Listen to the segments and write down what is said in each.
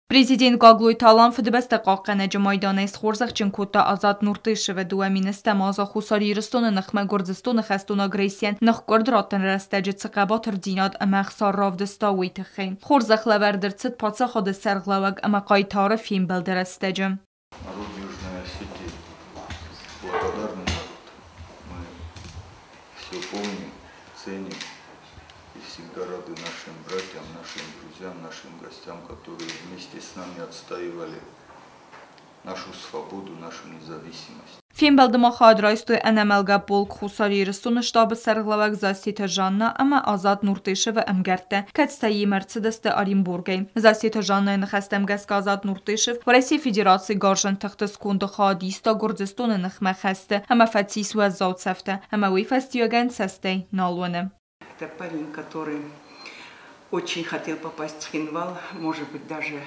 Президент Гаглойты Алан Фыдыбӕстӕ хъахъхъӕнӕджы майданӕй схорзӕхджын кодта Азат Нуртышевы 2010 азы Хуссар Ирыстоны ныхмӕ Гуырдзыстоны хӕстон агрессийӕн ныхкъуырд раттыны рӕстӕджы цы хъӕбатырдзинад ӕмӕ ӕхсар равдыста, уый тыххӕй. Хорзӕх лӕвӕрд ӕрцыд паддзахады сӕргълӕууӕг ӕмӕ хъайтары фембӕлды рӕстӕджы. Народ Южной Осетии благодарный народ. Мы все помним, ценим и всегда рады нашим братьям, нашим друзьям, нашим гостям, которые вместе с нами отстаивали нашу свободу, нашу независимость. Фембӕлды ма хайад райстой Ӕнӕмӕлгӕ полк Хуссар Ирыстоны штабы сӕргълӕууӕг Зассеты Жанна ӕмӕ Азат Нуртышевы ӕмгӕрттӕ, кӕцытӕ йемӕ ӕрцыдысты Оренбургӕй. Зассеты Жаннайы ныхӕстӕм гӕсгӕ Азат Нуртышев Уӕрӕсейы Федерацийы Гарзджын тыхты сконды хайад иста Гуырдзыстоны ныхмӕ хӕсты ӕмӕ фӕцис уӕззау цӕфтӕ, ӕмӕ уый фӕстиуӕгӕн цӕстӕй нал уыны. Это парень, который очень хотел попасть в Цхинвал, может быть, даже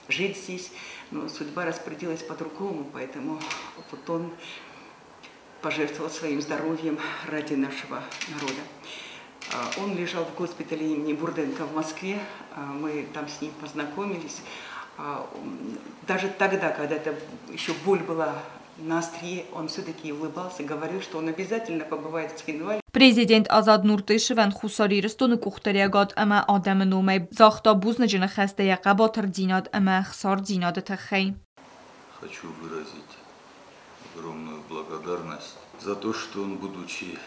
жить здесь, но судьба распорядилась по-другому, поэтому вот он пожертвовал своим здоровьем ради нашего народа. Он лежал в госпитале имени Бурденко в Москве, мы там с ним познакомились. Даже тогда, когда это еще боль была на острие, он все-таки улыбался, говорил, что он обязательно побывает в Цхинвале. Президент Азат Нуртышевӕн Хуссар Ирыстоны къухдариуӕгад ӕмӕ адӕмы номӕй загъта бузныджы ныхӕстӕ йӕ хъӕбатырдзинад ӕмӕ ӕхсардзинады тыххӕй. Хочу выразить огромную благодарность за то, что он, будучи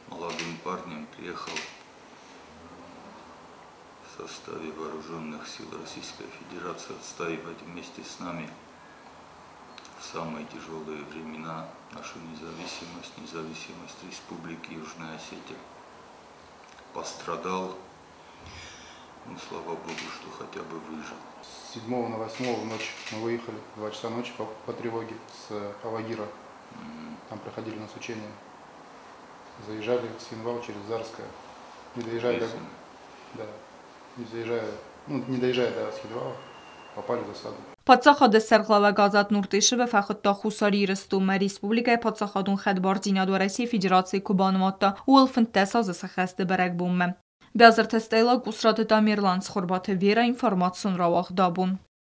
молодым парнем, приехал в составе вооруженных сил Российской Федерации отстаивать вместе с нами в самые тяжелые времена нашу независимость, независимость Республики Южная Осетия. Пострадал, ну, слава богу, что хотя бы выжил. С 7 на 8 в ночь мы выехали, в 2 часа ночи по тревоге с Алагира. Там проходили у нас учения. Заезжали в Цхинвал через Зарское. Не доезжая до, да, не заезжая, ну, не доезжая до Цхинвала, попали в засаду. Паддзахады сӕргълӕууӕг Азат Нуртышевы фӕхуыдта Хуссар Ирыстонмӕ, республикӕйы паддзахадон хӕдбардзинад Уӕрӕсейы Федерацийы куы банымадта, ууыл 15 азы сӕххӕсты бӕрӕгбонмӕ. Биазырты Стелла, Къусраты Тамерлан, Цхуырбаты Вера, информацион рауагъд Абон.